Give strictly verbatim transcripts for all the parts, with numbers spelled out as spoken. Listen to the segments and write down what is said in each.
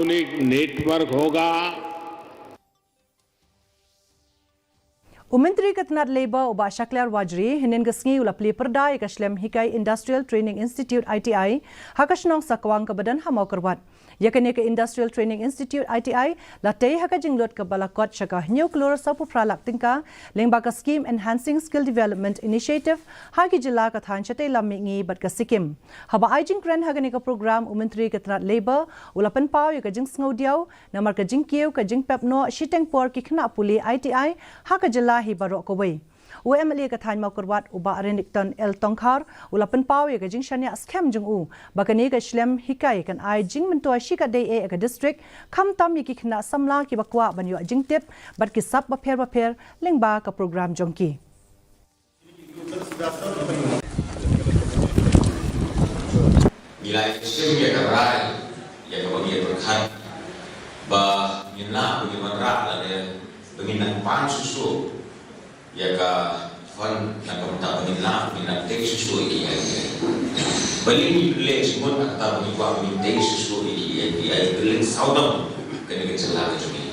आधुनिक नेटवर्क होगा। U Myntri ka tnat Labour u Bah Shakliar Warjri hynnin ka sngi u la plie pyrda ïa ka shlem hikai Industrial Training Institute I T I ha ka shnong Sakwang kaba don ha Mawkyrwat. Ïa kane ka Industrial Training Institute I T I la tei ha ka jinglut kaba la kot sha ka hynñiew klur sawphew phra lak tyngka lyngba ka skim Enhancing Skill Development Initiative ha ki jylla ka thaiñ shatei lam mihngi bad ka Sikkim. Haba ai jingkren ha kane ka program u Myntri ka tnat Labour u la pynpaw ïa ka jingsngewdiaw namar ka jingkiew ka jingpep noh shiteng por ki khynnah pule I T I ha ka jylla hi baroh kawei. U M L A ka thaiñ Mawkyrwat u Bah Renikton L Tongkhar u la pynpaw ïa ka jingshaniah skhem jong u ba kane ka shlem hikai kan ai jingmyntoi shikatdei eh ïa ka district khamtam ïa ki khynnah samla kiba kwah ban ïoh jingtip bad ki sap bapher bapher lyngba ka program jong ki. Ngi la ïa shim ïa ka rai ïa kaba ngi ïa pyrkhat ba ngin lah ba ngin wanrah lane ba ngin nang pan shuh shuh ïa ka fund na ka bynta ba ngin lah ba ngin nang tei shuh shuh ïa ki I T I. Balei ngi pynleh jingmut na kata ba ngi kwah ba ngin tei shuh shuh ïa ki I T I, pynleh sawdong kane ka jylla ka jong ngi.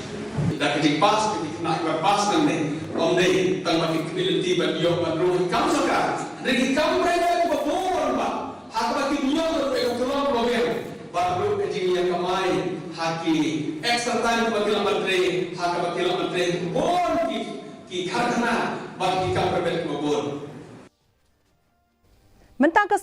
Da ka jingpass ka jingkhynnah kiba pass nangne, ym dei tang ba ki kynti ban ïoh ban rung ha ki kam sorkar, hynrei ki kam private kiba bun ba ha kaba ki ïoh ruh ïa ka tulop ba biang bad ruh ka jingïakamai ha ki extra time kaba ki lah ban trei, ha kaba ki lah ban trei bun ki ki karkhana bad ki kam private kiba bun. Mynta ka